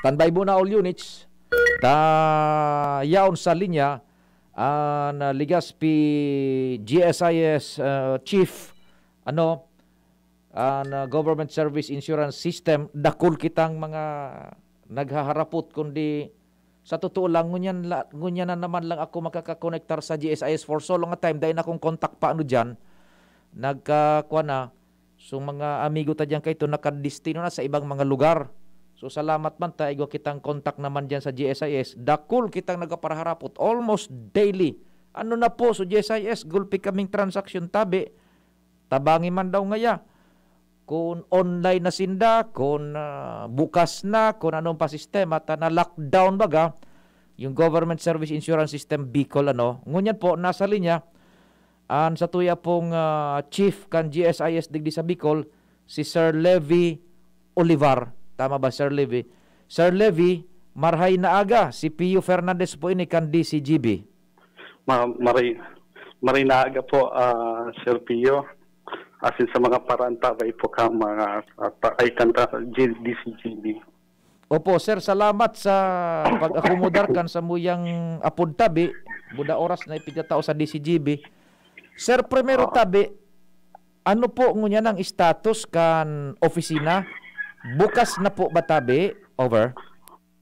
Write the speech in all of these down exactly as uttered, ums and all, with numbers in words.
Standby muna, all units. Ta yaon sa linya an, ah, Legazpi G S I S, ah, Chief, ano, an, ah, Government Service Insurance System. Dakul kitang mga naghaharapot, kundi sa totoo lang, ngunyan la-, ngunyan na naman lang ako makakakonektar sa G S I S for so long a time. Dai na akong contact pa ano diyan. Nagka-, kuwan na, So, mga amigo ta diyan kaito, nakadestino na sa ibang mga lugar. So, salamat man ta, igwa kitang contact naman diyan sa G S I S. Dakul kitang nagaparaharapot almost daily. Ano na po, so G S I S, gulpi kaming transaksyon tabi. Tabangi man daw ngaya. Kung online na sinda, kung, ah, bukas na, kung anong pa sistema, ta na lockdown baga, yung Government Service Insurance System Bicol, ano. Ngunyan po, nasa linya, an satuya pong, ah, chief kan G S I S digdi sa Bicol, si Sir Levi Olivar. Tama ba, Sir Levi? Sir Levi, marhay na aga. Si Pio Fernandez po ini kan D C G B. Ma-, maray-, maray na aga po, ah, Sir Pio. Asin sa mga parantabay po ka mga, ah, ta-, ay, kanta, G-, D C G B. Opo, sir, salamat sa pag-akomodar kan samuyang apod tabi. Buda oras na ipigtatao sa D C G B. Sir, primero Oo. tabi, ano po ngunyan ang status kan opisina? Bukas na po ba tabi? Over.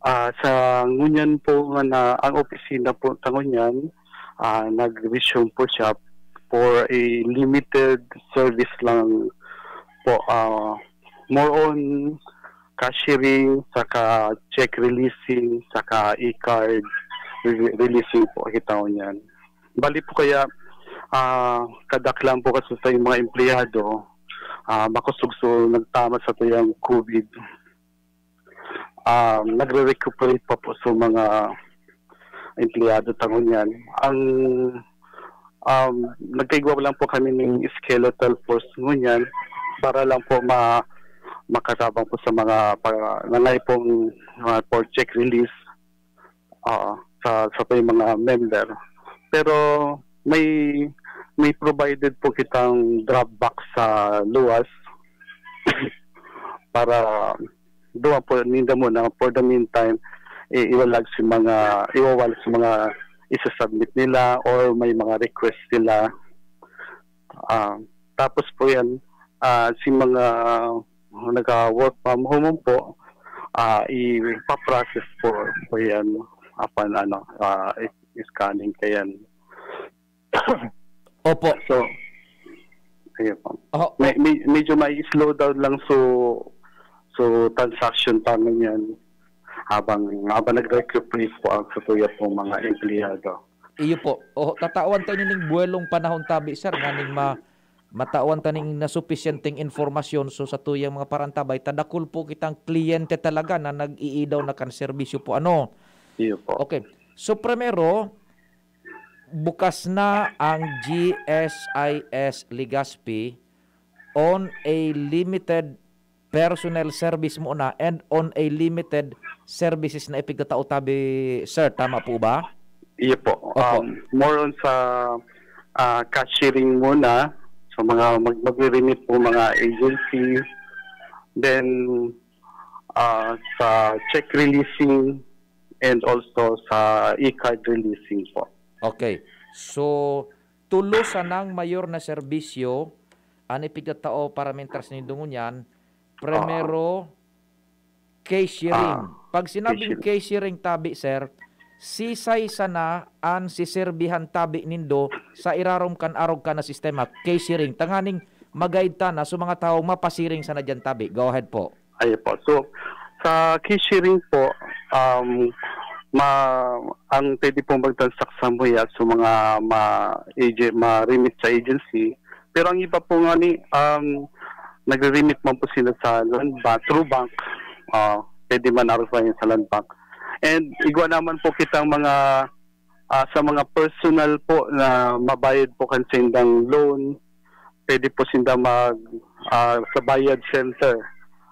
Ah, sa ngunyan po nga na, ang opisina po sa ngunyan, ah, nag-resume po siya for a limited service lang po. Ah, more on cashiering, saka check releasing, saka e-card re-, releasing po kita ngunyan. Bali po kaya, ah, kadaklan po kasi sa mga empleyado, ah, makusog so nagtama sa tuyang COVID. Um, nagre-recuperate pa po sa mga empleyado ta ngunyan. Ang, um, nagkaigwa lang po kami ning skeletal force ngunyan para lang po ma-, makatabang po sa mga pa-, nangay pong mga for check release, oo, sa, sa po yung mga member. Pero may, may provided po kitang drop box sa luwas para duwa po ninda muna for the meantime, i-, iwalag si mga, iwawalag si mga isa-submit nila or may mga request sila. Ah, tapos po yan, ah, si mga nagka-work from home po, ah, ipa-process po, po yan upon ano, ah, i-, scanning kayan. Opo. So, ayun po. Oho. May, may, medyo may slow down lang so, so transaction pa ngunyan habang, habang nagre-recuperate po ang satuya pong mga empleyado. Iyo po. Oho, tatawan tayo ning buwelong panahon tabi, sir, nganing ma-, matawan ta ning nasupisyenteng impormasyon. So, sa tuyang mga parantabay, tadakul po kitang kliyente talaga na nag-iidaw na kan serbisyo po, ano? Iyo po. Okay. So, primero, bukas na ang G S I S Legazpi on a limited personnel service muna and on a limited services na ipigtatao tabi, sir. Tama po ba? Iyo po. Opo. Um, more on sa, ah, cashiering muna. So, mga mag-, magre-remit po mga agency. Then, ah, sa check releasing and also sa e-card releasing po. Okay. So, tulo sanang mayor na serbisyo an ipigtatao para mintras nindo ngunyan. Primero, cashiering. Ah, Pag sinabing cashiering. Cashiering tabi, sir, sisay sana an siserbihan tabi nindo sa irarom kan arog ka na sistema, cashiering. Tanganing mag-guide ta na sa mga tawo mapasiring sana diyan tabi. Go ahead po. Ayun po. So, sa cashiering po, um, ma-, ang pwede pong magtransact sa muya, so mga ma-, ag-, ma-remit sa agency. Pero ang iba po nga ni, um, nagre-remit man po sila sa land bank, through bank, ah, pwede man arog pa yan sa land bank. And igwa naman po kitang mga, ah, sa mga personal po na mabayad po kan sindang loan, pwede po sinda mag, ah, sa bayad center.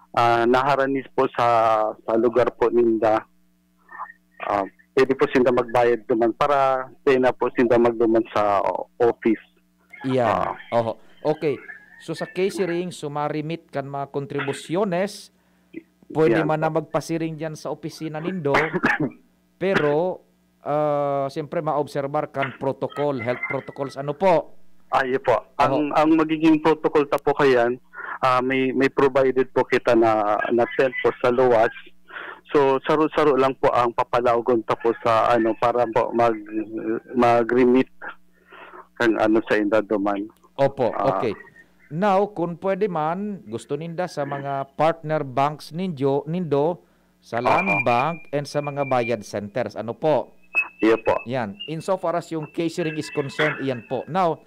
Ah, naharani po sa, sa lugar po ninda. Ah, pwede po sinda magbayad duman para pwede na po sinda magduman sa office. Iyan. Ah. Oho. Okay. So, sa cashiering, sumarimit kan mga kontribusyones, Pwede Yan man na po. Magpasiring dyan sa opisina nindo, pero ah, siyempre maobserbar kan protocol, health protocols. Ano po? Ah, yun po. Ang ang magiging protocol ta po kayan, ah, may may provided po kita na na tent po sa luwas. So saro-saro lang po ang papalaogon ta po sa ano para po mag mag-remit kan ano sa inda duman. Opo, Ah. Okay. Now, kung pwede man, gusto ninda sa mga partner banks ninyo, nindo, sa land Oo. bank and sa mga bayad centers. Ano po? Iyo po. Yan. Insofar as yung cashiering is concerned, iyan po. Now,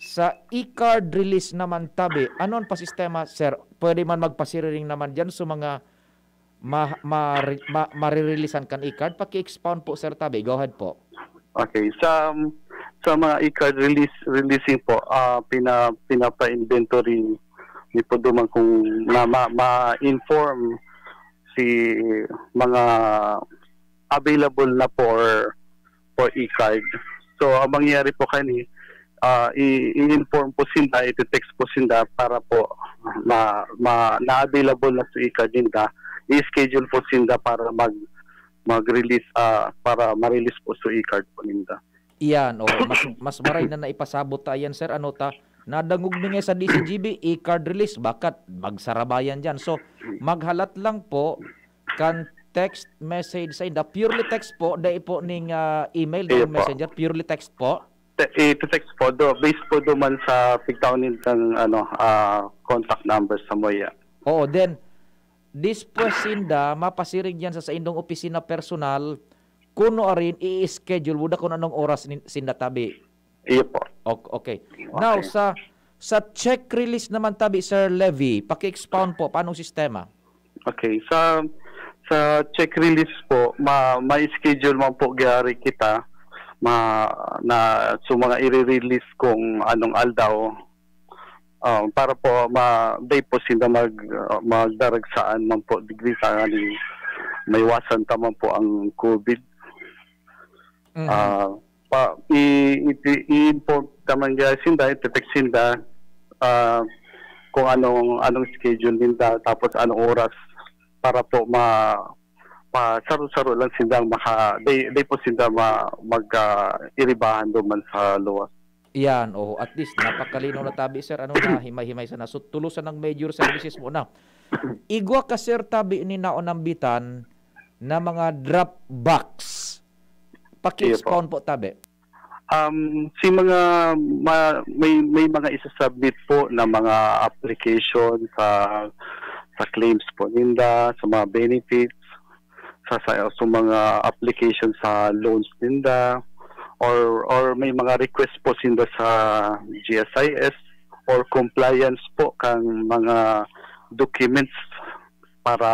sa e-card release naman tabi, ano ang pasistema, sir? Pwede man magpasiriring naman dyan sa mga ma, ma, ma, marireleasan kan e-card? Paki-expound po, Sir Tabi. Go ahead po. Okay, sa sa mga e-card release releasing po, ah pina pinapa-inventory ni po duman kung na ma, ma-inform si mga available na for for e-card. So ang mangyayari po kani, ah i- i-inform po sinda, i-text po sinda para po ma, ma na available na sa e-card ninda, i-schedule po sinda para mag mag-release ah para ma-release po sa e-card po ninda. Iyan, oh, mas mas maray na naipasabot ta yan, sir. Ano ta? Nadangog mi nga sa D C G B, e-card release, bakat magsarabayan diyan. So, maghalat lang po kan text message sa inda. Purely text po, dai po ning ah, email, Iyo ning po. Messenger, purely text po. Te- I-text po do, based po duman sa pigtaon nindang ano ah contact number sa muya. Oo, then, después sinda, mapasiring yan sa saindong opisina personal, kuno arin, i-schedule mo da kung anong oras nin- sinda tabi. Iyo po. Ok- Okay. Now, sa sa check release naman tabi, Sir Levy, paki-expound po, paano ang sistema? Okay, sa sa check release po, ma may schedule man po gari kita ma na so mga i-release kung anong aldaw. Ah, para po ma day po sinda mag ah, magdaragsaan man po digdi sa nganing maiwasan ta man po ang COVID. Mhm. Ah, pa i i i-inform ta man gaya sinda, i-text sinda ah, kung anong anong schedule ninda tapos anong oras para po ma pa saro-saro lang sindang maka day, day po sinda ma, mag ah, iribahan duman sa luwas. Iyan, oh, at least napakalinaw na tabi, sir, ano na, himay-himay sana. So, tulo sa nang major services mo na. Igwa ka, sir, tabi ni naonambitan na mga drop box. Paki-expound po tabi. Um, si mga ma, may may mga isasubmit po na mga application sa sa claims po ninda, sa mga benefits, sa sa, sa mga application sa loans ninda, or or may mga request po sinda sa G S I S or compliance po kang mga documents para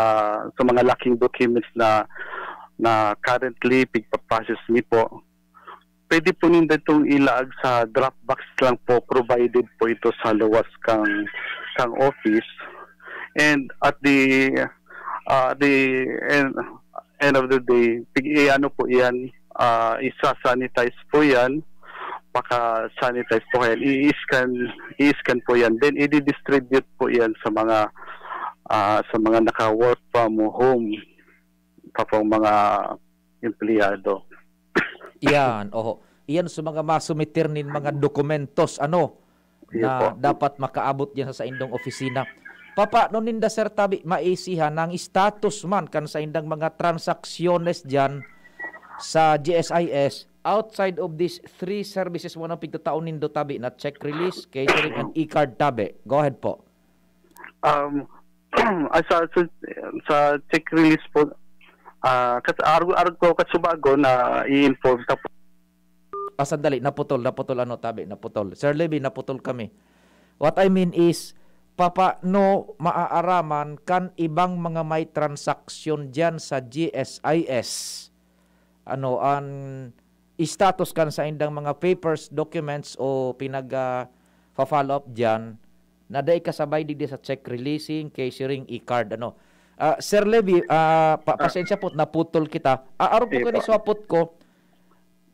sa mga lacking documents na na currently pigpa-process ni po. Pwede po ninda itong ilaag sa drop box lang po provided po ito sa luwas kang kang office. And at the uh, the end, end of the day, pig ano po yan, uh, isa-sanitize po yan, paka-sanitize po yan, i-scan, i-scan po yan, then i-distribute po yan sa mga uh, sa mga naka-work from home pa pong mga empleyado. Iyan, oho. Iyan sa mga masumitir nin mga dokumentos, ano, na Iyo po. dapat makaabot diyan sa saindong opisina. Papaano ninda, sir, tabi maisihan ang status man kan saindang mga transaksyonnes diyan sa G S I S outside of these three services mo na pigtatao nindo tabi na check release, catering, and e-card tabi? Go ahead po. Um, ah, sa, sa, sa check release po, ah, kat, arog, arog ko kasubago na i-inform ta po. Ah, sandali, naputol, naputol, ano, tabi, naputol. Sir Levy, naputol kami. What I mean is, papaano maaaraman kan ibang mga may transaksyon diyan sa G S I S? Ano, ang status kan saindang mga papers, documents o pinag, ah, fa-follow up diyan na dai kasabay digdi sa check releasing, cashiering, e-card, ano. Ah, Sir Levy, ah, pa, pasensya po, naputol kita. Ah, aron po Sige kani po. Swapot ko,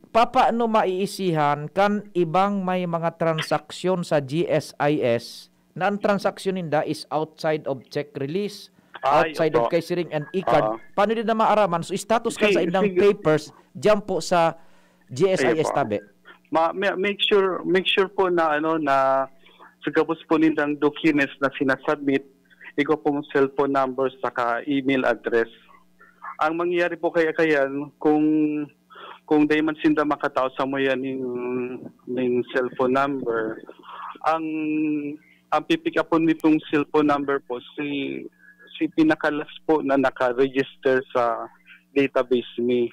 papaano maiisihan kan ibang may mga transaksyon sa G S I S na ang transaksyon ninda is outside of check release, Ay, outside of opo. Kay siring and e-card, Oo. Paano din na maaraman? So, status kan Si-, sa indang sige. Papers, diyan po sa G S I S Ayun po. Tabi. Ma-, ma-, make sure, make sure po na, ano, na sa gabos po nindang documents na sinasubmit, igwa po mong cellphone number saka email address. Ang mangyayari po kaya kayan, kung, kung dai man sinda makatao sa muya ning, ning cellphone number, ang, ang pipick upon nitong cellphone number po, si, si pinakalas po na naka-register sa database mi.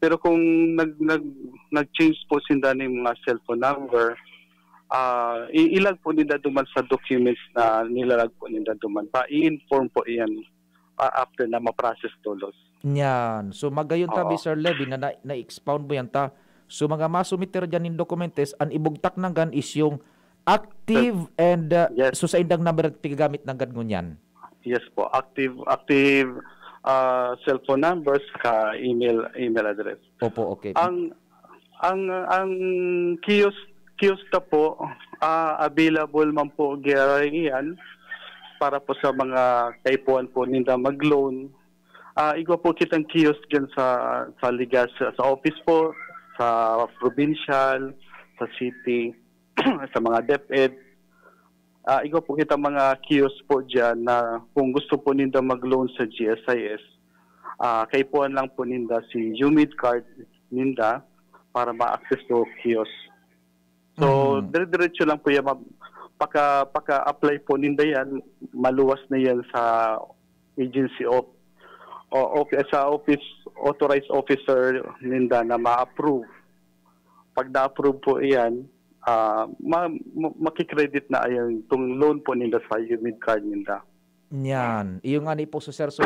Pero kung nag, nag, nag-change po sinda ning mga cellphone number, ah, i-, ilag po ninda duman sa documents na nilalag po ninda duman. Pa, i-inform po iyan, ah, after na ma-process tolos. Yan. So, magayon tabi, Oo. Sir Levy, na, na, na-expound mo yan ta. So, mga masumiter dyan yung dokumentes, ang ibugtak nanggan is yung active and, uh, Yes. so sa indang number at pigagamit nanggan ngunyan. Yes po, active, active, ah, cellphone numbers ka email, email address. Opo, okay. Ang, ang, ang kiosk, kiosk ta po, ah, available man po giraray iyan para po sa mga kaipuhan po ninda mag-loan. Ah, igwa po kitang kiosk dyan sa, sa Ligas, sa office po, sa provincial, sa city, sa mga DepEd. Ah, igwa po kita mga kiosk po dyan na kung gusto po ninda mag-loan sa G S I S, ah, kaipuhan lang po ninda si UMID card ninda para ma-access to kiosk. So, Mhm. dire-diretso lang po yan, ma'am. Paka, paka-apply po ninda yan, maluwas na yan sa agency of, o, of, sa office, authorized officer ninda na ma-approve. Pag na-approve po iyan, ah, ma-, ma-, makikredit na ayan itong loan po ninda sa UMID card ninda. Yan. Iyo nga ni po, so, sir. So,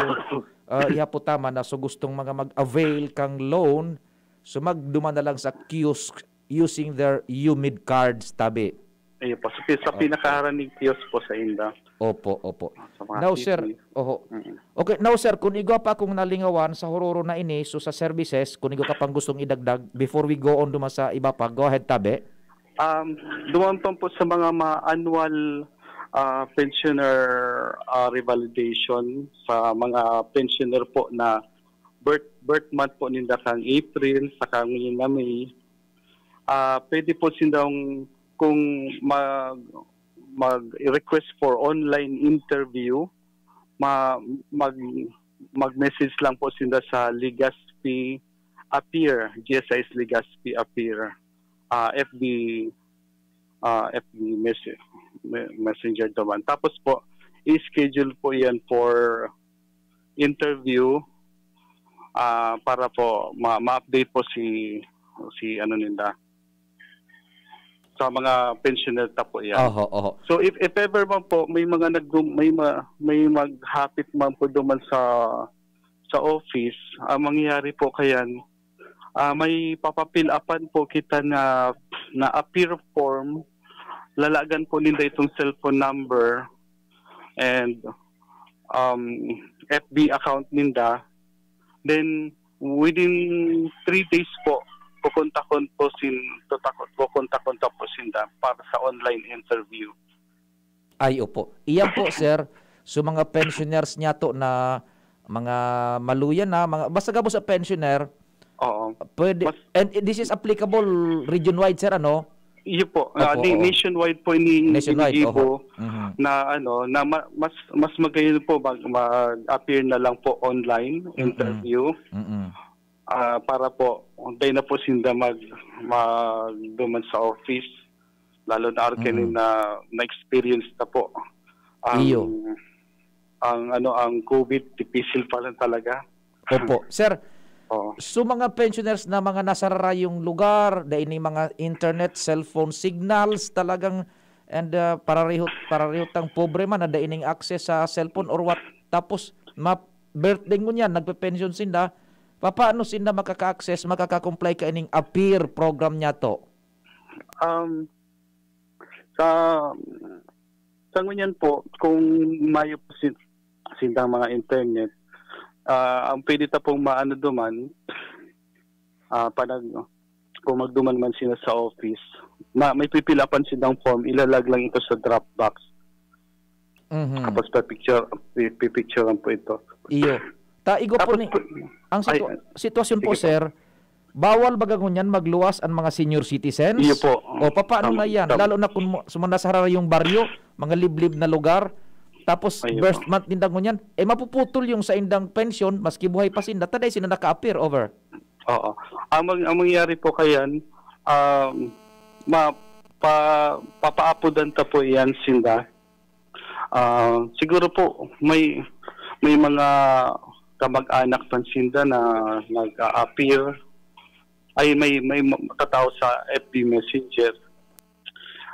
ah, iha po tama na. So, gustong mga mag-avail kang loan, so magduman na lang sa kiosk using their UMID cards, tabi. Ayun po. Sa pi-, sa Okay. pinakaharaning kiosk po sa inda. Opo, opo. Sa mga Now, sir, city. oho. Mm. Okay, now, sir, kung igwa pa akong nalingawan sa hororo na ini, so sa services, kung igwa ka pang gustong idagdag, before we go on duman sa iba pa, go ahead, tabi. Um, duman pa po sa mga, mga annual, ah, pensioner, ah, revalidation sa mga pensioner po na birth, birth month po ninda kang April, saka ngayon na May. Ah, pwede po sindang kung mag, mag-request for online interview, ma-, mag, mag-message lang po sinda sa Legazpi Appear, G S I S Legazpi Appear, ah, F B, ah, F B mess-, me-, Messenger naman. Tapos po, i-schedule po yan for interview, ah, para po ma-, ma-update po si, si ano ninda, sa mga pensioner ta po yan. Oho, oho. So, if, if ever man po, may mga nag-, may ma-, may maghapit man po duman sa, sa office, ang mangyayari po kayan, ah, may papapilapan po kita na, na appear form, lalagan po ninda itong cellphone number and, um, F B account ninda. Then, within three days po, kukontakon po sin-, tutakot, kukontakon ta po sinda para sa online interview. Ay, opo. Iyan po, sir, so mga pensioners niya to na mga maluya na, mga, basta gabos sa pensioner, Oo. pwede, Mas and this is applicable region-wide, sir, ano? Iyo po. Ah, Opo, ni-, oo. nationwide po ini Nationwide, inigibo oho. Mhm. na ano, na ma-, mas, mas magayon po mag-, mag-appear na lang po online, Mm-mm. interview. Mm-mm. Ah, para po, dai na po sinda mag-, magduman sa office. Lalo na arkin Mm-mm. na na-experience na po ang, Iyo. ang ano, ang COVID, dipisil pa lang talaga. Opo. Sir, Oo. so mga pensioners na mga nasa rarayong lugar, dai ni mga internet, cellphone signals talagang, and, ah, parareho, parareho tang pobre man na dai ning access sa cellphone or what. Tapos, ma-, birthday ngunyan, nagpe-pension sinda, papaano sinda makaka-access, makaka-comply kaining Appear program niya to? Um, sa, sa ngunyan po, kung mayo po sin-, sindang mga internet, ah, ang pwede ta pong maano duman, ah, panag-, kung magduman man sila sa office, ma-, may pipilapan silang form, ilalag lang ito sa drop box. Mhm. Tapos pa-picture, pi- pipicturean po ito. Iyo. Ta igwa po Tapos ni po, ang ay, situa- sitwasyon po, sige po. Sir, bawal baga ngunyan magluwas ang mga senior citizens? Iyo po. O paano Tama, na yan? tama. Lalo na kung mo- sa mga nasa hararayong baryo, mga liblib na lugar, tapos Ayun first po. month ninda ngunyan, eh mapuputol yung sa indang pensyon, maski buhay pa sinda, taday sila naka-appear over. Oo. Ang, mang- ang mangyayari po kayan, um, ma, pa, papaapodan ta po yan sinda. Ah, siguro po may may mga kamag-anak pa sinda na nag-a-appear. Ay, may may ma- katao sa F B Messenger.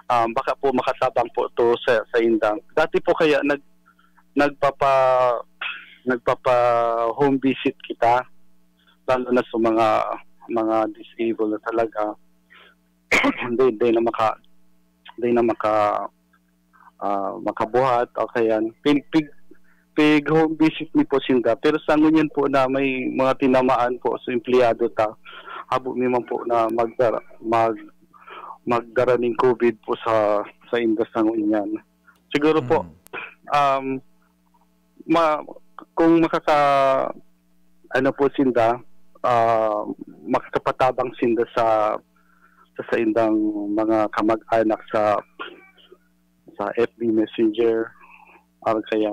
Ah, baka po makatabang po to sa sa indang. Dati po kaya nag nagpapa nagpapa home visit kita, lalo na sa mga mga disabled na talaga. Hindi hindi na maka hindi na maka ah, makabuhat o kaya pig pig pig home visit mi po sinda. Pero sa ngunyan po na may mga tinamaan po sa empleyado ta, habo mi man po na magdara mag magdara ning COVID po sa sa inda sa ngunyan. Siguro po, Mm. um, ma, kung makaka ano po sinda, ah, makakapatabang sinda sa sa saindang mga kamag-anak sa sa F B Messenger, or kaya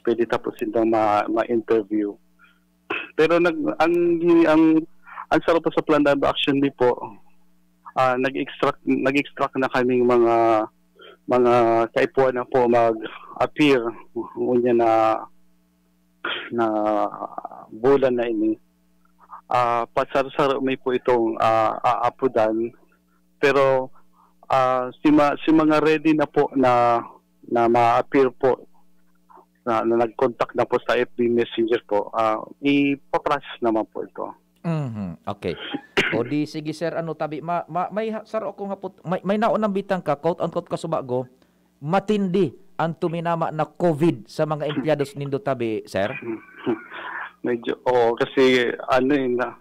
pwede tapos sindang ma, ma-interview. Pero nag ang ang ang sarap po sa plan of action ni po, ah, nag-extract nag-extract na kaming mga mga kaipuhan na po mag-appear, unya na na bulan na ini. Ah, pasaro-saro mi po itong, ah, aapodan. Pero, ah, si ma si mga ready na po na na ma-appear po, na na nag-contact na po sa F B Messenger po, ah, ipa-process naman po ito. Mhm, okay. O di sige, sir, ano, tabi ma ma may ha saro akong hapot may may naunambitan ka, quote unquote, kasubago, matindi ang tuminama na COVID sa mga empleyados nindo tabi, sir? Medyo, oo, kasi ano, eh, na,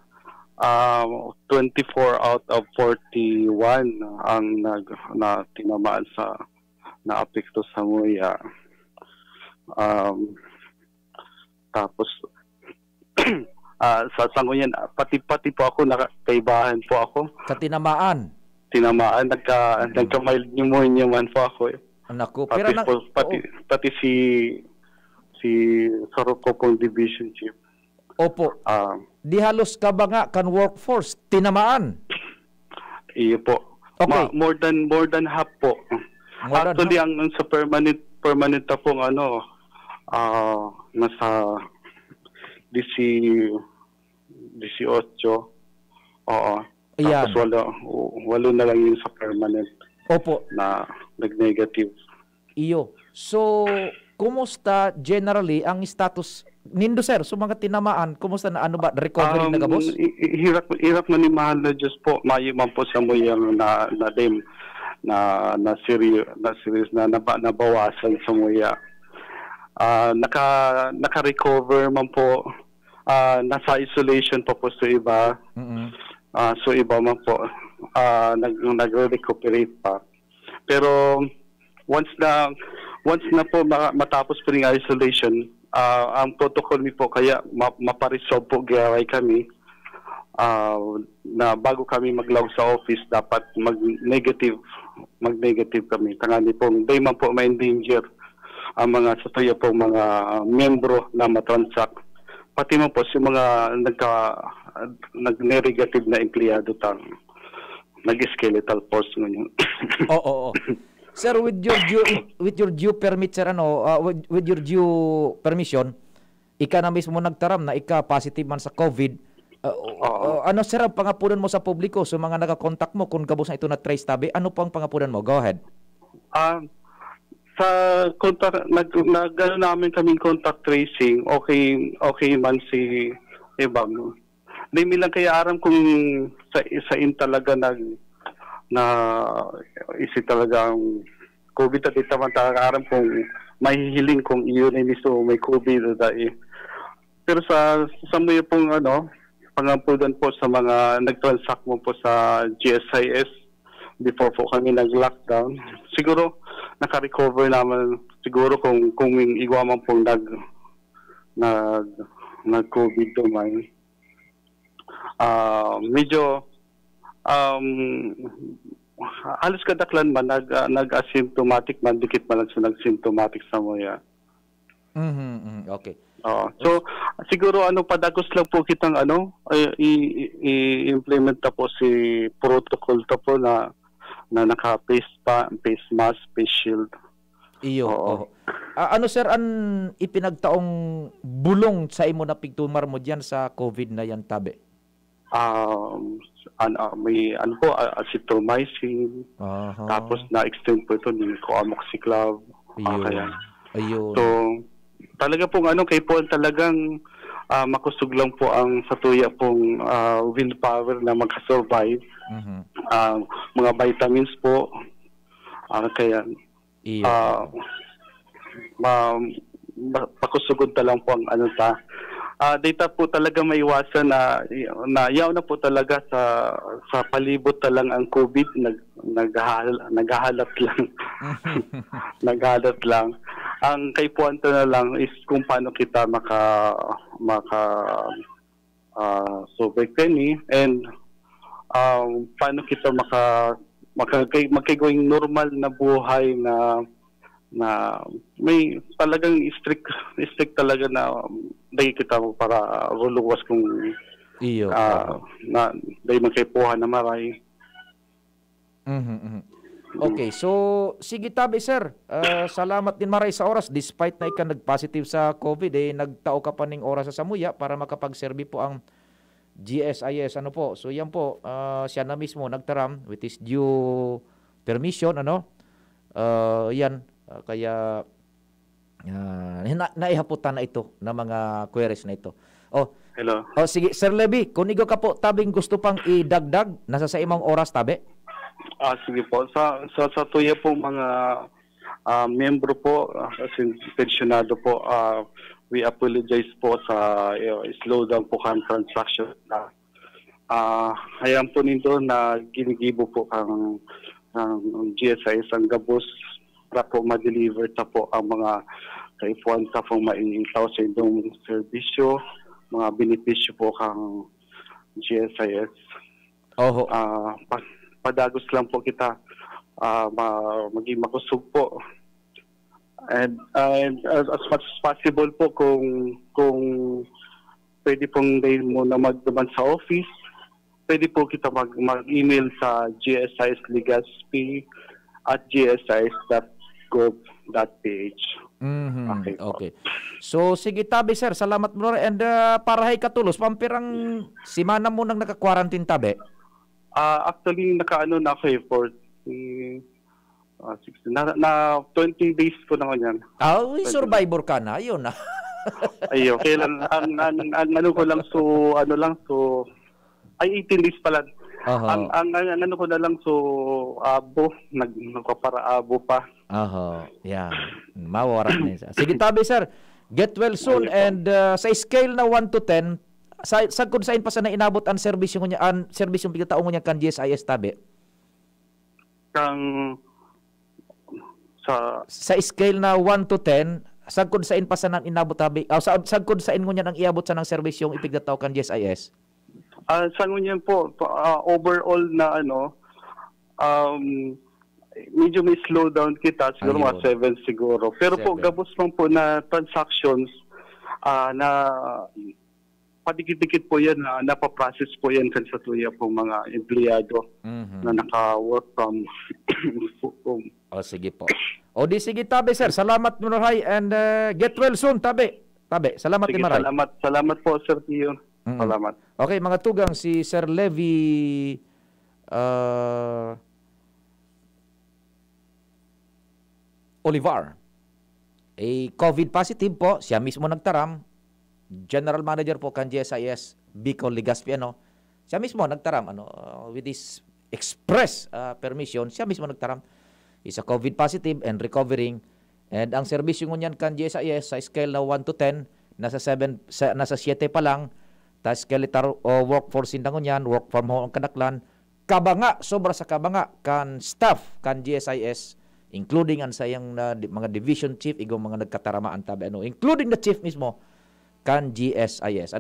ah, twenty-four out of forty-one ang nag na tinamaan sa naapekto sa nguya. Um, tapos, ah, sa sa ngunyan, pati pati po ako naka kaibahan po ako. Sa tinamaan? Tinamaan, nagka nagka-mild pneumonia man po ako, eh. Naku, pero Pati na po pati oo. pati si si saro ko pong division chief, Opo. ah, Di halos ka ba nga kan workforce tinamaan? Iyo po. Okay. Ma more than more than half po. More than Actually, half. ang ang sa permanent permanent na pong ano, ah, nasa disi disiotso. Oo. Ayan. Tapos walo, walo na lang yung sa permanent Opo. na nag-negative. Iyo. So, kumusta generally ang status nindo, sir? So, mga tinamaan, kumusta na? Ano ba, recovery na Um, gabos? i- i- hirap hirap man ni mahal na Diyos po. Mayo man po sa muyang na na dim na na serious na serious na naba, nabawasan sa muya. Ah, naka naka-recover man po. Ah, nasa isolation pa po sa iba. Mm. Ah, so iba man po, ah, nag nagre-recuperate pa. Pero once na once na po ma- matapos po ning isolation, ah, ang protocol mi po kaya ma- maparesolve po, giyaray kami, ah, na bago kami maglaog sa office, dapat mag-negative, mag-negative kami. Tangani pong di man po ma-endanger ang mga satuya pong mga miyembro na matransact. Pati man po si mga nagka nag-negative na empleyado tang nag-skeletal force ngunyan. Oo, oo. Sir, with your due with your due permit, sir, ano, ah, with, with your due permission, ika na mismo nagtaram na ika positive man sa COVID. Ah, o- Oo. o- ano, sir, ang pangapunan mo sa publiko, sa mga nagakontak mo, kung gabos na ito na trace tabi, ano pang pangapunan mo? Go ahead. Ah, sa contact nag nag-ano namin kaming contact tracing, okay okay man si Ebang. Di mi lang kaya aram kung sa sa in talaga nag na isi talagang COVID, at di ta man talaga aram kung mahihiling kung iyon ay mismo may COVID o dai. Pero sa sa mga pong ano, pangampudan po sa mga nag-transact mo po sa G S I S, before po kami nag-lockdown. Siguro, naka-recover naman siguro kung, kung igwa man pong nag-, nag-, nag-covid to man. Ah, medyo, um, halos kadaklan man, nag-, ah, nag-asymptomatic man, dikit man lang sa nag-symptomatic sa muya. Mhm, mhm, okay. Oo. So, siguro ano, padagos lang po kitang ano, i-, i-, i-implement ta po si protocol ta po na, na naka-face pa, face mask, face shield. Iyo. Oo. Ah, ano, sir, an ipinagtaong bulong sa imo na pigtumar mo diyan sa covid na yan, tabi? Um, an-, ah, may ano po, ah, azithromycin. Aha. Tapos na-extend po ito ni Coamoxiclav. Ah, Ayun. kaya. Ayun. So, talaga pong ano, kay po talagang ah, makusog lang po ang satuya pong ah, willpower na makasurvive. Mhm. Ah, mga vitamins po. Ah, kaya Iyo. ah, ma, ma, pakusugon ta lang po ang ano ta. Ah, data po talaga maiwasan na, na yaw na po talaga sa sa palibot ta lang ang covid, nag naghahal, naghahalat lang. Naghahalat lang. Ang kaipuhan ta na lang is kung paano kita maka maka ah, survive kani, and ah, paano kita maka maka magkigwing normal na buhay na na may talagang strict strict talaga na um, dahil kita para ruluwas kung Iyo. ah, Oo. na dahil magkaipuhan na maray. Mhm, mhm. Okay, so sige tabi, sir. Ah, salamat din maray sa oras, despite na ika nag-positive sa covid, eh, nagtao ka pa ning oras sa samuya para makapagserbi po ang G S I S. Ano po? So yan po, ah, siya na mismo nagtaram with his due permission, ano? Ah, yan. Ah, kaya ah, na, naihaputan na ito ng mga queries na ito. Oh, Hello. oh sige, Sir Levy, kung igwa ka po tabing gusto pang idagdag, nasa sa imong oras tabi. Ah, sige po. Sa sa satuya po mga ah, miyembro po, ah, as in, pensyonado po, ah, we apologize po sa eh, slowdown po kan transaction na ah, ayan po nindo na ginigibo po kang ang G S I S ang gabos para po ma-deliver ta po ang mga kaipuhan ta pong maitaw sa indong serbisyo, mga benepisyo po kang G S I S. Oho. Ah, pa, padagos lang po kita ah, ma, maging makusog po. And, and as, as much as possible po kung kung pwede pong dahil muna magduman sa office, pwede po kita mag, mag-email sa G S I S Legazpi at G S I S dot gov dot P H. Mhm. Okay po. Okay. So sige tabi, sir, salamat bro, and ah, para hay katulos, pampirang semana mo nang naka-quarantine tabi? Ah, actually, nakaano na ako eh, for mm, ah, sixteen, na, na twenty days ko na ngunyan. Ah, uy, survivor ka na, yun na. Ayun, kailan ang, ang, ang ano ko lang so ano lang so ay eighteen days pala. Aha. Ang, ang, ang, ang ano ko na lang so abo, nag nagpaparaabo pa. Aha. Yan. Mawawara na yun. Sige tabi, sir. Get well soon. Ayun po. And ah, sa scale na one to ten, sa sagkod sain pa sana inabot ang serbisyo niya, ang serbisyo pigtao niya kan G S I S tabi? Kang sa Sa scale na one to ten, sagkod sain pa sana inabot tabi? Ah, sa sagkod sain ngunyan ang iabot sa nang serbisyong ipigtataw kan G S I S? Ah, sa ngunyan po, pa- ah, overall na ano, um, medyo may slowdown kita, siguro mga Ayun. seven siguro. Pero po, Seven. gabos lang po na transactions ah, na padikit-dikit po yan na napaprocess po yan kan sa tuya pong mga empleyado Mhm. na naka-work from home. O sige po. O di sige tabi, sir. Salamat maray and ah, get well soon tabi. Tabi. Salamat Sige, din maray. salamat. Salamat po, Sir Pio. Mm-mm. Salamat. Okay, mga tugang, si Sir Levy ah, Olivar. Eh, covid positive po, siya mismo nagtaram. General Manager po kan G S I S Bicol Legazpi, ano. Siya mismo nagtaram, ano, uh, with his express uh, permission, siya mismo nagtaram. Isa covid positive and recovering. And ang serbisyo ngunyan kan G S I S sa scale na one to ten, nasa seven, sa, nasa siete pa lang. Ta skeletal uh, workforce sinda ngunyan, work from home ang kadaklan. kabanga, sobra sa kabanga kan staff kan G S I S, including an sayang na di-, mga division chief, igong mga nagkataramaan tabi ano, including the chief mismo kan G S I S.